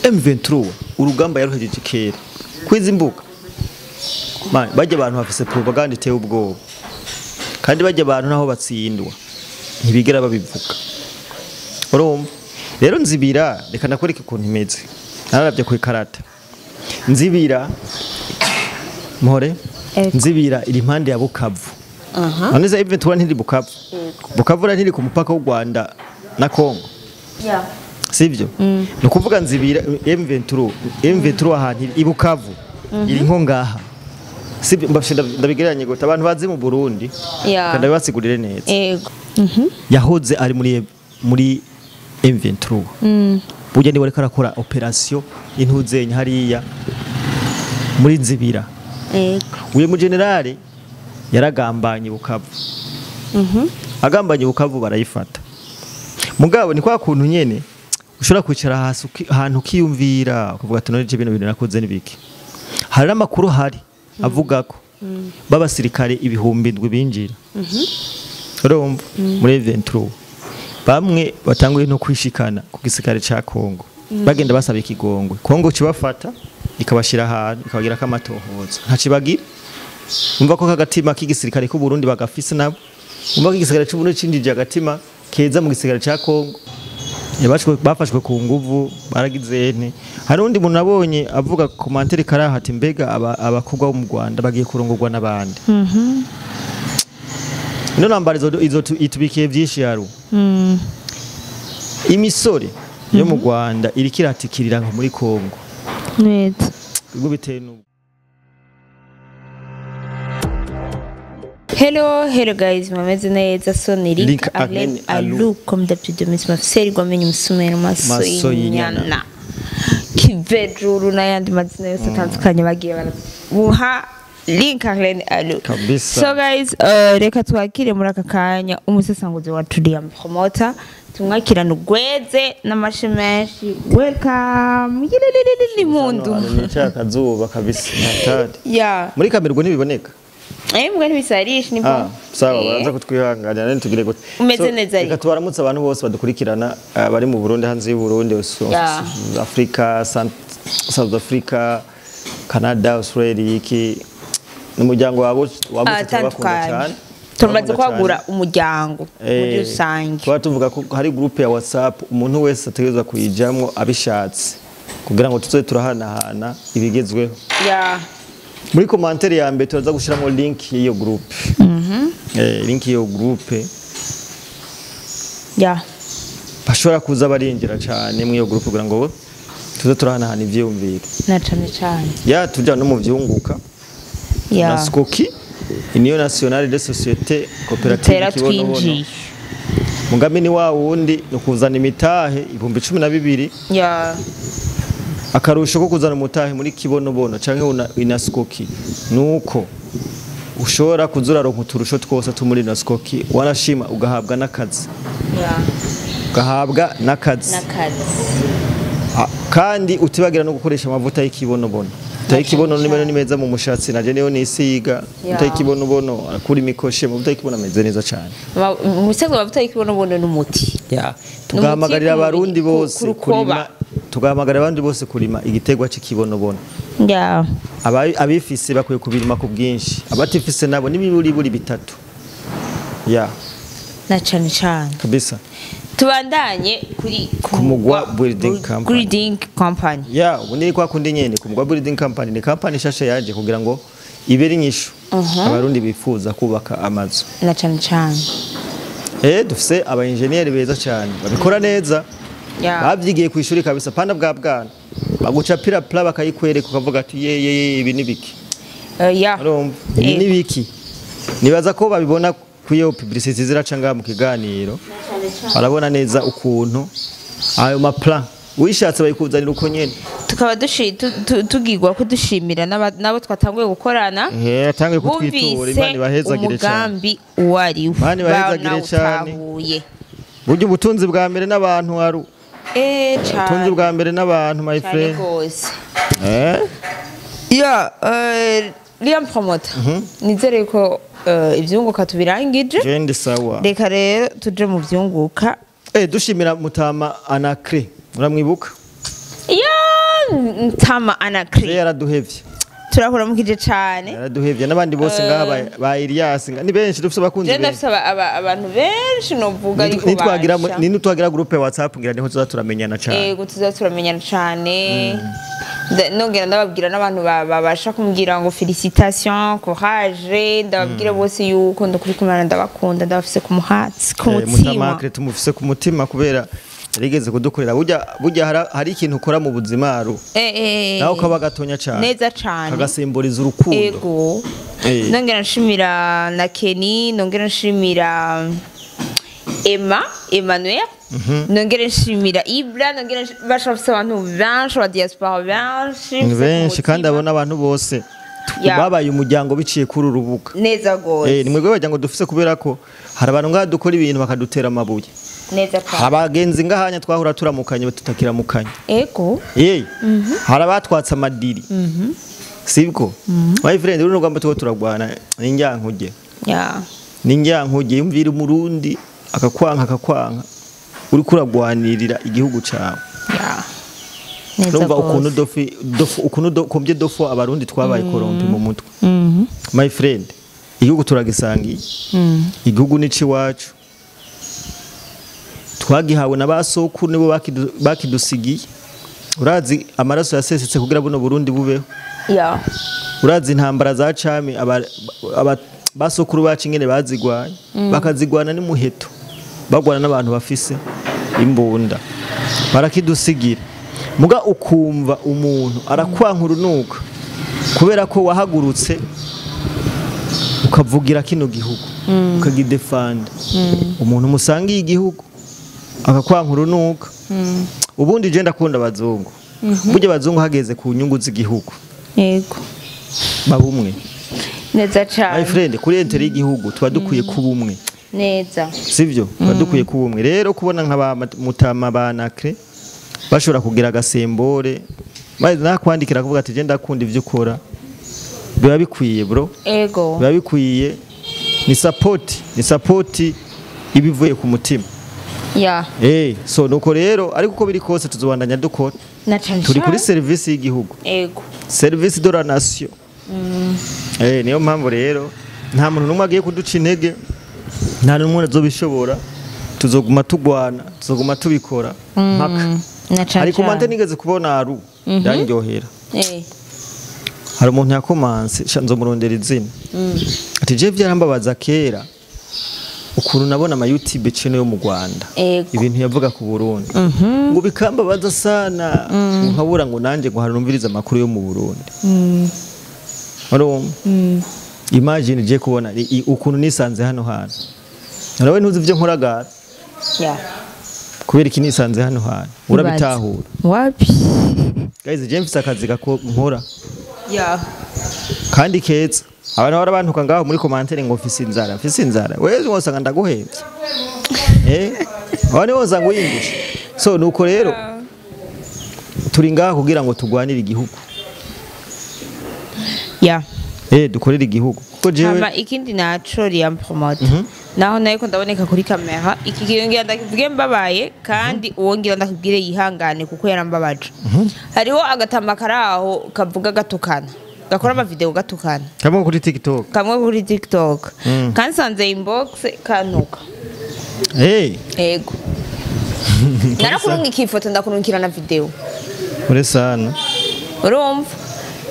M23 urugamba yaruhejeje kera kwiza imbuga. Man, bajya abantu bafise propaganda iteye ubwoba, kandi bajya abantu naho batsindwa ntibigera babivuga. Urumva rero Nzibira, reka nakwereke ukuntu imeze. Nararavye ku ikarata. Nzibira mpore. Ego. Nzibira iri impande ya Bukavu. None se M23 ntiri Bukavu? Bukavu ntiri ku mupaka w'u Rwanda na Kongo? Sivyo? Ni ukuvuga Nzibira M23 ahantu iri i Bukavu iri nko ngaha. Sivyo? Mbafishe ndabigereranye gute abantu bazi mu Burundi, kandi ndabibasigurire neza. Ego. Yahoze ari muri M23. Burya niwe ariko arakora operation intuzenya hariya muri Nzibira. Ego. Uyu mu generale yaragambanye Bukavu. Agambanye Bukavu barayifata. Mugabo ni kwa kuntu nyene ushobora kwicara hasi ahantu ukiyumvira ukavuga ati none je bino bintu nakoze nibiki. Hari amakuru hari avuga ko babasirikare 7,000 binjira. Urumva muri M23 bamwe batanguye no kwishikana ku gisirikare ca Kongo. Bagenda basaba ikigongwe. Kongo kibafata ikabashira ahantu ikabagira kamatohoza. Ntakibagira. Umva ko kagatima k'igisirikare k'u Burundi bagafise nabo. Umva ko igisirikare c'u Burundi cinjije agatima keza mu gisirikare ca Kongo. Bafashwe ku nguvu baragize ente. Hari undi muntu nabonye avuga commentaire karaha ati mbega abakobwa bo mu Rwanda bagiye kurongorwa n'abandi. Ino nambara izo itubikiye byinshi yaru. Imisore yo mu Rwanda iriko iratikirira nko muri Kongo. Neza. Ubwo biteye n'ubwo. Hello, hello guys, mwameze neza. So ni Link Link Arlene Arlene Alu. Alu, comme d'habitude Miss Mafseri gwamenye umusumero maso Maso y'inyana. y'inyana. Kivejuru n'ayandi mazina yose atandukanye bagiye barabuha Link Arlene Alu. Kabisa. So guys, reka twakire muri aka kanya umusesanguzi wacu Liam Promoter. Tumwakirana ugweze n'amashi menshi. Welcome. Yilililili mundu. Nicaye akazuba kabisa natari. Yeah. Muri kamera ubwo ntibiboneka. Mbwa ntibisarisha ni Ah, sawa, baraza kutwihanganira nene tugire gute. Umeze neza ariko. Reka tubaramutse abantu bose badukurikirana, bari mu Burundi, hanze y'u Burundi, Africa, South Africa, Canada, Australia, iki n'umuryango wabo wagutse turabakunda cyane. Tumaze Turabakunda kwagura cyane. umuryango muri rusange. Tuba tuvuga ko hari groupe ya WhatsApp umuntu wese ategerezwa kuyijamwo abishatse kugira ngo tuze turahanahana ibigezweho. Muri commentaire ya mbere turaza gushiramo link y'iyo groupe. Link y'iyo groupe. Bashobora kuza barinjira cyane muri iyo groupe kugira ngo tuze turahanahana ivyiyumviro. Na cane cane. Ya tuja no mu vyunguka. Na Skoki, Union Nationale des Sociétés Coopératives Dutera Kibonobono. twinjiye. Mugambi ni wa wundi ni kuzana imitahe 12,000. Akarusho ko kuzana umutahe muri Kibonobono canke Inaskoki nuko ushobora kuzura ronka uturusho twose tumuri Inaskoki, warashima ugahabwa n'akazi. Ugahabwa n'akazi. N'akazi. Kandi utibagira no gukoresha amavuta y'ikibonobono. Amavuta y'ikibonobono ni meza mu mushatsi, naje niyo nisiga. Amavuta y'ikibonobono akura imikoshe, amavuta y'ikibono ameze neza cyane. Umusaza amavuta y'ikibonobono n'umuti. Tugahamagarira abarundi bose Kurukoba. kurima, tugahamagarira abandi bose kurima igiterwa c'ikibonobono. Abifise bakwiye kubirima ku bwinshi, abatifise nabo n'imiburiburi bitatu. Na cane cane. Kabisa. Tubandanye kuri Kumugwa Building Company. Building Company. Ubu ni kwa kundi nyene Kumugwa Building Company ni company shasha yaje kugira ngo ibere inyishu abarundi bifuza kubaka amazu. Na cane cane. Dufise aba engineer beza cyane babikora neza. Bavyigiye ku ishuri kabisa panda bwa bwana. Baguca pira pla bakayikwereka ukavuga ati ye ye ye ibi nibiki. Urumva ibi nibiki. Nibaza ko babibona kuyo publicity ziraca ngaha mu kiganiro. Barabona neza ukuntu ayo ma plan wishatse bayikuzanira uko nyene. Tukaba tugirwa ko dushimira nabo twatanguye gukorana. Atanguye kutwitura, Imana ibahezagire cyane. Umugambi wari Imana ibahezagire cyane. Bawutahuye. Burya ubutunzi bwa mbere n'abantu haru. Cyane. Ubutunzi bwa mbere n'abantu my Cyane friend. gose. Liam Promoter. Nizere ko ivyunguka tubirangije. Jendi sawa. Reka rero tuje mu vyunguka. Dushimira Mutama Anacre. Uramwibuka? Ya Ntama Anakri, yaraduhevye. Turakuramukije cane. Yaraduhevye n'abandi bose ngaha ba Elias ni benshi, dufise abakunzi Je benshi. ndafise abantu benshi novuga yuko Nitwagira bansha. nitwagira groupe WhatsApp ngira niho tuza turamenyana cyane. Ego, tuza turamenyana cane. Nongera ndababwira n'abantu babasha kumbwira ngo félicitations, courage, ndababwira bose yuko ndukuri kumana, ndabakunda, ndabafise ku muhatsi, ku mutima. Mutamakre tumufise ku mutima kubera yarigeze kudukorera. Burya hari ikintu ukora mu buzima aru nawe ukaba gatonya cyane, Neza cane. kagasimboliza urukundo. Ego. Nongera nshimira na Kenny, nongera nshimira Emma Emmanuel, nongera nshimira Ibra, nongera basha bafise abantu benshi ba diaspora benshi Ni mfise ku benshi kandi mutima. abona abantu bose babaye umuryango biciye kuri uru rubuga. Neza gose. Ni mwebwe wagira ngo dufise, kubera ko hari abantu ngaha dukora ibintu bakadutera amabuye. Neza cane. Abagenzi ngahanya twahora turamukanye tutakiramukanye. Hari abatwatse amadiri, sibwo my friend? Runo rugamba tuko turagwana n'injyankuge, n'injyankuge. Yumvira umurundi akakwanka, akakwanka uriko uragwanirira igihugu cawe. Neza Urumva ukuntu gose. dofi dofu ukuntu combien de fois abarundi twabaye corrompus mu mutwe. My friend, igihugu turagisangiye, igihugu ni iwacu, twagihawe na ba sokuru, nibo bakidusigiye. Urazi amaraso yasesetse kugira buno Burundi bubeho? Urazi intambara za cami basokuru bacu ingene bazigwanye, bakazigwana n'umuheto, bagwana n'abantu bafise imbunda, barakidusigira. Muga ukumva umuntu arakwanka urunuka kubera ko wahagurutse ukavugira kino gihugu, ukagidefanda. Umuntu musangiye igihugu akakwanka urunuka. Ubundi je ndakunda abazungu. Burya abazungu hageze ku nyungu z'igihugu babumwe. Neza My cane. friend, kuri intérêt y'igihugu tuba dukwiye kuba umwe. Neza. Sivyo? Tuba dukwiye kuba umwe. Rero kubona nka ba Mutama ba Nakre bashobora kugira agasembore maze nakwandikira kuvuga ati je ndakunda ivyo ukora, biba bikwiye, bro. Biba bikwiye, ni support, ni support iba ivuye ku mutima. So nuko rero, ariko uko biri kose tuzobandanya dukora. Na cane. Turi kuri cane. service y'igihugu, service de la nation. Niyo mpamvu rero nta muntu n'umwe agiye kuduca intege, nta n'umwe azobishobora. Tuzoguma tugwana, tuzoguma tubikora mpaka. Na cane. Hari commentaire Cane. nigeze kubona aru yandyohera. Hari umuntu yakomanse, sha nzomurondera izina, ati je byarambabaza kera ukuntu nabona ama YouTube channel yo mu Rwanda, ibintu yavuga ku Burundi, ngo bikambabaza sana, nkabura ngo nanje ngo harumviriza amakuru yo mu Burundi. Urumva, imagine je kubona ukuntu nisanze hano hantu. Nawe ntuzi ivyo nkora gara. Kubera iki nisanze hano hantu? Urabitahura? Wapi. Guys, je mfise akazi gako nkora kandi keza. Abantu bahora bantuka ngaho muri commentaire ngo mfise inzara, mfise inzara. Wewe wosanga ndaguhevye, abantu bose ngo uyingushe. So nuko rero turi ngaha kugira ngo tugwanire igihugu. Dukorere igihugu kuko jewe Hama ikindi naco, Liam Promoter, naho nariko ndaboneka kuri kamera, iki kintu ngira ndakivuge mbabaye, kandi uwo ngira ndakubwire yihangane kuko yarambabaje. Hariho agatamba kari aho kavuga gatukana, gakora amavideo gatukana. Kamwe kuri TikTok. Kamwe kuri TikTok. Kansanze inbox kantuka. Ego, narakurungika ifoto, ndakurungikira na video. Ure sana. Urumva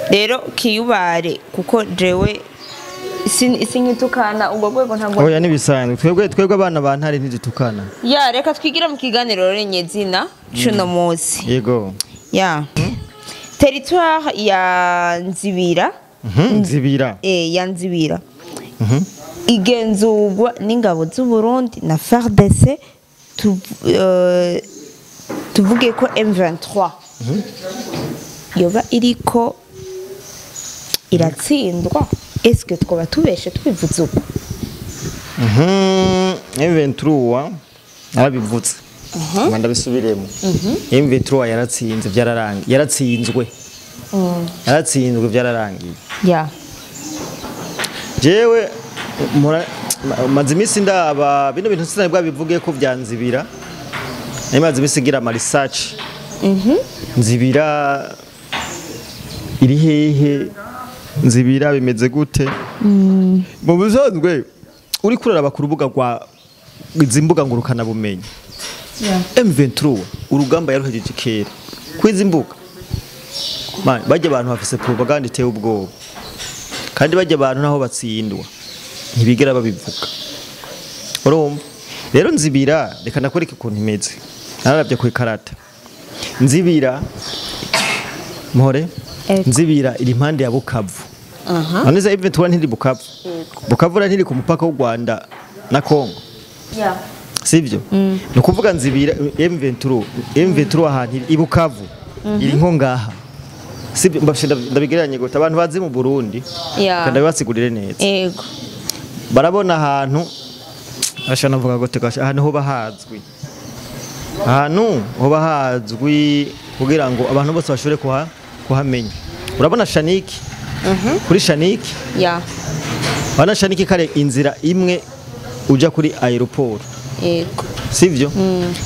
rero kiyubare, kuko jewe sinkitukana ubwo rwego ntabwo. Oya, nibisanzwe, twebwe abana ba ntare ntidutukana. Ya, reka twigire mu kiganiro rero nyezina cuno munsi. Yego. Ya territoire ya Nzibira. Nzibira. Ya Nzibira igenzurwa n'ingabo z'u Burundi na FARDC. Tuvuge ko M23 yoba iriko iratsindwa. Eske twoba tubeshe tubivuze uko? M23 narabivutse, ngo ndabisubiremo, M23 yaratsinze, byararangiye, yaratsinzwe, yaratsinzwe, byararangiye. Jewe maze iminsi ndaba bino bintu, sinari bwabivuge ko byanzibira, nari maze iminsi ngira ama research. Nzibira iri hehe, Nzibira bimeze gute? Mu busanzwe uri kuraraba ku rubuga rwa izi mbuga ngurukana bumenyi, M23 urugamba yaruhejeje kera kwizi mbuga. Man, bajya abantu bafise propaganda iteye ubwoba, kandi bajya abantu naho batsindwa ntibigera babivuga. Urumva rero Nzibira, reka nakwereke ukuntu imeze. Nararavye ku ikarata. Nzibira mpore, Nzibira iri impande ya Bukavu. None se M23 ntiri Bukavu? Bukavu ntiri ku mupaka w'u Rwanda na Kongo. Sivyo? Ni ukuvuga Nzibira M23 ahantu i Bukavu iri nko ngaha. Sivyo? Ndabigereranye gute abantu bazi mu Burundi, kandi basigurire neza. Yego. Barabona ahantu ashana vuga gute gasha, ahantu hoba hazwi. Ahantu hoba hazwi kugira ngo abantu bose bashobore kuhamenya. Urabona Shaniki? Kuri Shaniki? Bana Shaniki kare inzira imwe uja kuri aeroport. Yego. Sivyo?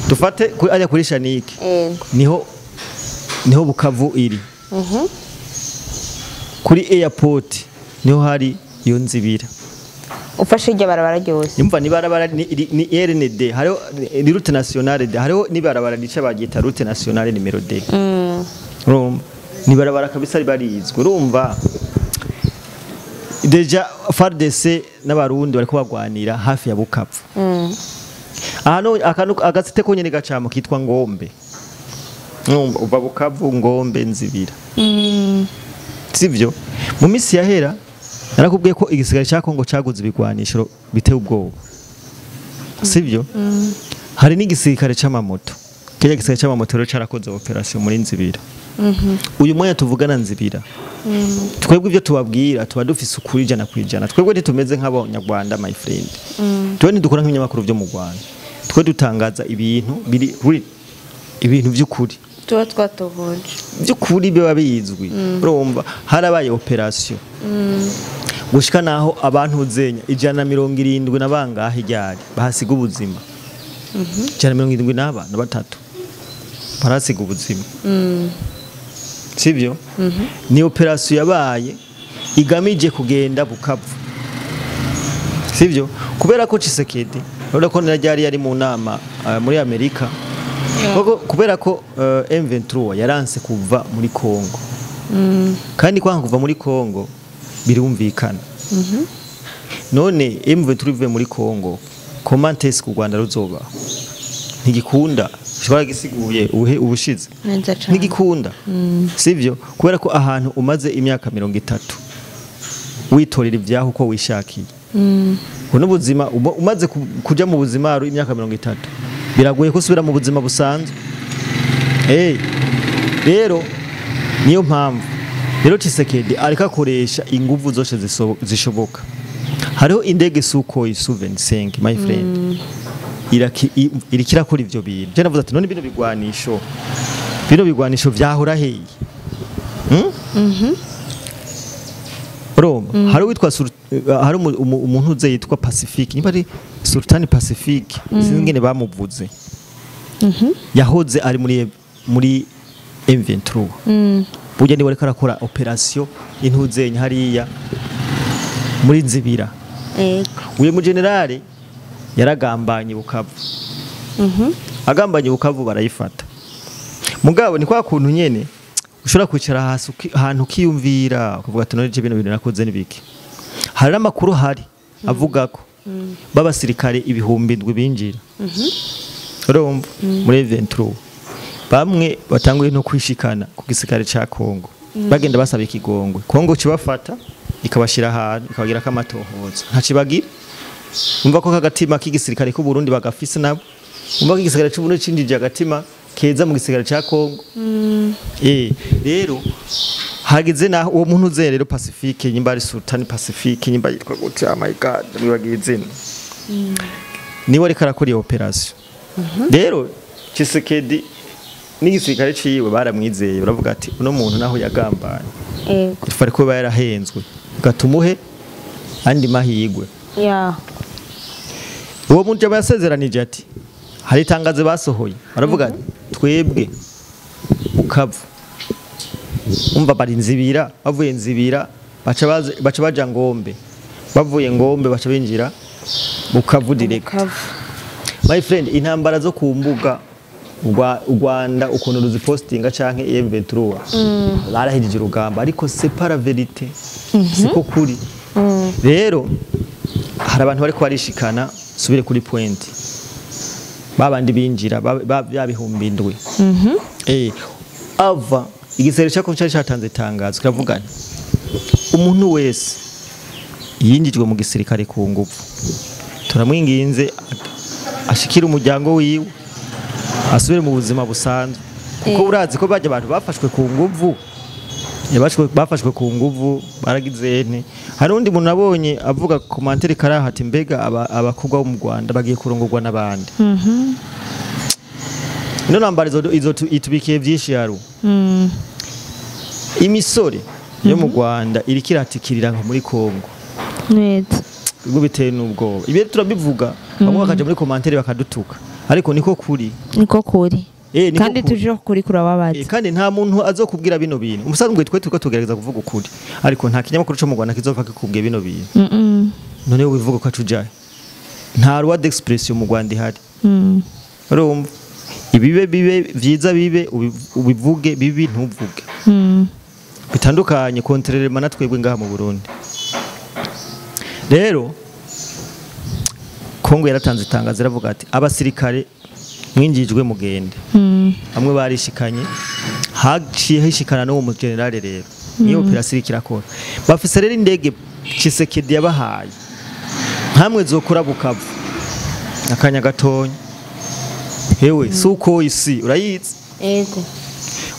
Dufate ajya kuri Shaniki. Yego. Niho Bukavu iri. Kuri airport niho hari iyo Nzibira. Ufashe iryo barabara ryose. Imva ni barabara ni RND, hariho ni route nationale D, hariho ni barabara rica bagita route nationale numero D. Urumva ni barabara kabisa ribarizwe. Urumva deja FARDC n'abarundi bariko bagwanira hafi ya Bukavu. Ahano agasite ko nyene gacamo kitwa Ngombe. Urumva uva Bukavu Ngombe Nzibira. Sivyo? Mu misi yahera narakubwiye ko igisigare cya Kongo caguze ibigwanisho biteye ubwoba. Sivyo? Hari n'igisirikare c'amamoto. Kije gisirikare c'amamoto rero carakoze operation muri Nzibira. Uyu mwanya tuvugana Nzibira. Twebwe ibyo tubabwira tuba dufise ukuri 100%. Twebwe ntitumeze nk'abanyarwanda my friend. Twe ntidukora nk'ibinyamakuru byo mu Rwanda. Twe dutangaza ibintu biri ibintu by'ukuri. Tuba twatohoje. By'ukuri biba bizwi. Urumva harabaye operation. Gushika naho abantu zenya 170 na bangahe ryari bahasiga ubuzima. 173 barasiga ubuzima. Sivyo? Ni operation yabaye igamije kugenda Bukavu. Sivyo? Kubera ko Tshisekedi urabona ko ryari yari mu nama muri Amerika. Kubera ko M23 yaranse kuva muri Kongo. Kandi kwanga kuva muri Kongo birumvikana. None M23 ivuye muri Kongo, comment est-ce ku Rwanda ruzoba? Ntigikunda. Shobora gisiguye uhe ubushize. Ntigikunda. Sivyo? Kubera ko ahantu umaze imyaka 30 witorera ibyaho uko wishakiye. Uno buzima umaze kuja mu buzima ari imyaka 30. Biragoye kusubira mu buzima busanzwe. Rero niyo mpamvu rero Tshisekedi ariko akoresha inguvu zose zishoboka. Hariho indege Sukhoi Su-25 my friend. Irikira kuri ivyo bintu. Je navuze ati none bino bigwanisho. Bino bigwanisho vyahora heyi. Roma hari witwa hari umuntu uze yitwa Pacifique, niba ari Sultan Pacifique, sinzi ngene bamuvuze. Yahoze ari muri M23. Burya niwe ariko arakora operation intuzenya hariya muri Nzibira. Uyu mu generale yaragambanye Bukavu. Agambanye Bukavu barayifata. Mugabo ni kwa kuntu nyene ushobora kwicara hasi ahantu ukiyumvira ukavuga ati none bino bintu nakoze nibiki. Hari amakuru hari avuga ko babasirikare 7,000 binjira. Urumva muri M23 bamwe batanguye no kwishikana ku gisirikare ca Kongo. Bagenda basaba ikigongwe. Kongo kibafata ikabashira ahantu ikabagira kamatohoza. Nta kibagira. Umva ko kagatima k'igisirikare ku Burundi bagafise nabo. Umva ko igisirikare c'u Burundi cinjije agatima keza mu gisirikare ca Kongo. Rero hageze naho uwo muntu uze rero Pacifique, nyimba ari Sultan Pacifique, nyimba yitwa gute, oh my god, mwibagiye izina. Niwe ariko arakora iyo operation. Rero Tshisekedi n'igisirikare ciwe baramwizeye, baravuga ati uno muntu naho yagambanye. Ifari ko yarahenzwe. Gatumuhe andi mahigwe. Uwo muntu yasezeranije ati hari itangazo basohoye baravuga ati twebwe Bukavu. Umva bari Nzibira, bavuye Nzibira baca baja Ngombe, bavuye Ngombe baca binjira Bukavu direct. My friend, intambara zo ku mbuga u Rwanda ukuntu ruzipostinga canke M23 barahejije urugamba, ariko c'est pas la vérité, siko kuri. Rero hari abantu bariko barishikana, subire kuri point babandi binjira bya 7,000. Ava igisere cyako cyari cyatanze itangazo kiravuga nti umuntu wese yinjijwe mu gisirikare ku nguvu turamwinginze ashikira umuryango wiwe asubire mu buzima busanzwe, kuko urazi ko bajya abantu bafashwe ku nguvu, bafashwe ku nguvu baragize nte. Hari undi muntu nabonye avuga commentaire karaha ati mbega abakobwa bo mu Rwanda bagiye kurongorwa n'abandi. Ino ntambara izo itubikiye byinshi yaru. Imisore yo mu Rwanda iriko iratikirira nko muri Kongo. Neza. Ubwo biteye n'ubwoba. Ibi turabivuga bamwe bakaja muri commentaire bakadutuka, ariko niko kuri. Niko kuri. Kandi tuje kuri kurababaza. Kandi nta muntu azokubwira bino bintu. Umusanzwe twe turiko tugerageza kuvuga ukuri, ariko nta kinyamakuru cyo mu Rwanda kizova kikubwiye bino bintu. None ubivuga ko acujaye. Nta droit d'expression mu Rwanda ihari. Urumva? Ibibe bibe vyiza bibe ubivuge, bibi ntuvuge. Bitandukanye contrairement na twebwe ngaha mu Burundi. Rero Kongo yaratanze itangazo iravuga ati abasirikare mwinjijwe mugende. Bamwe barishikanye, haciye hishikana n'uwo mu general. Rero niyo operation ikirakora. Bafise rero indege Tshisekedi yabahaye nkamwe zokora Bukavu akanya gatonya. Hewe suko isi urayizi. Ego.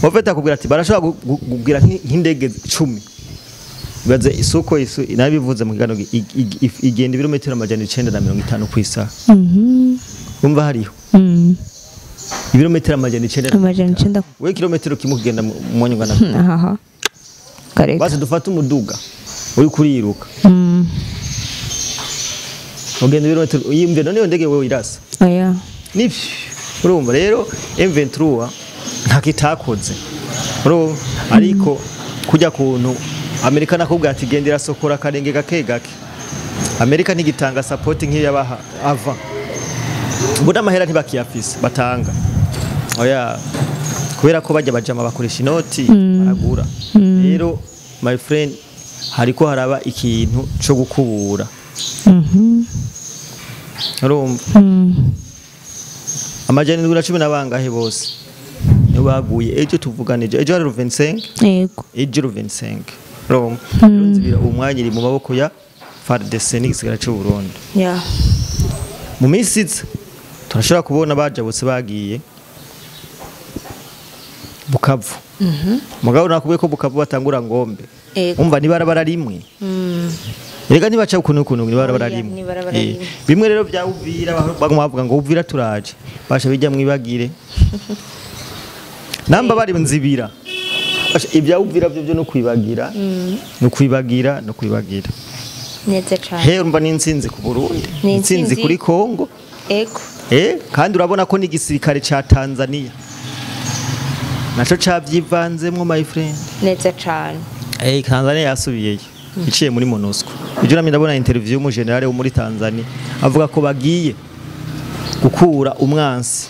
Wafeta kubwira ati barashobora kugira nk'indege 10. Baze isuko isi nabivuze mu kiganiro igenda ibirometero 950 ku isaha. Umva hariho. Ibirometero 900. We kilometero kimwe kugenda mu mwanya ungana. Aha. Kareka. Basi dufate umuduga uri kuriruka. Ugenda ibirometero yimve none iyo ndege wewe irasa. Oya. Nivyo. Urumva rero M23 nta kitakoze. Urumva ariko kujya kuntu Amerika nakubwira ati gendera sokora karenge gake gake. Amerika ntigitanga support nk'iyo yabaha ava. Ubu amahera ntibakiyafise batanga. Oya kubera ko bajya bajama bakoresha inoti baragura. Rero my friend hariko haraba ikintu co gukubura. Urumva? 710 nabangahe bose nibo baguye ejo tuvuganije ejo hari 25. Yego. Ejo 25. Urumva? Nzibira umwanya iri mu maboko ya FARDC n'igisigara cy'u Burundi. Yeah. Mu minsi iza turashobora kubona bajabutse bagiye Bukavu. Mugabo nakubwiye ko Bukavu batangura Ngombe. Umva ni barabara rimwe. Erega ntibaca ukuntu ukuntu ni barabara rimwe. Bimwe rero bya Uvira baguma bavuga ngo Uvira turaje. Basha bijya mwibagire. Namba bari Nzibira. Ibya Uvira byo no kwibagira. No kwibagira no kwibagira. Neza cyane. He urumva ni insinzi ku Burundi. Insinzi kuri Kongo. Ego. Kandi urabona ko ni igisirikare ca Tanzania. Naco cavyivanzemwo my friend. Neza cyane. Tanzania yasubiyeyo. Iciye muri MONUSCO. Ejo namye ndabona interview y'umu general wo muri Tanzania avuga ko bagiye gukura umwansi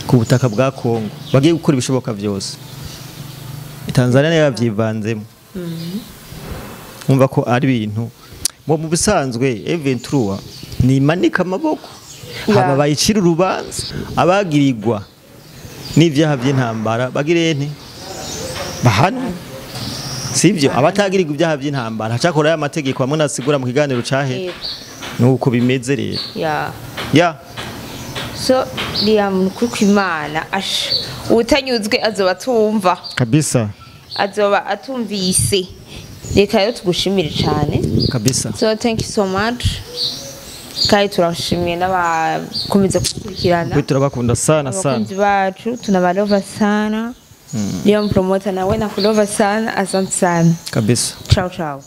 ku butaka bwa Kongo. Bagiye gukora ibishoboka byose. Tanzania nayo yavyivanzemo. Umva ko ari ibintu mu bisanzwe M23 ni manika amaboko. Haba bayicira urubanza abagirirwa n'ivyaha by'intambara bagire nti bahanwe. Sivyo abatagirirwa ibyaha by'intambara hacakora aya mategeko amwe nasigura mu kiganiro cahe nuko bimeze rero. Yeah. So Liam kuko Imana utanyuzwe azoba tumva kabisa, azoba atumvise. Reka rero tugushimire cyane kabisa. So thank you so much. Kandi turashimiye n'abakomeza gukurikirana. Turabakunda sana sana. Abakunzi bacu tunabalova sana. Liam promoter nawe nakulova sana. Asante sana kabisa. Ciao ciao.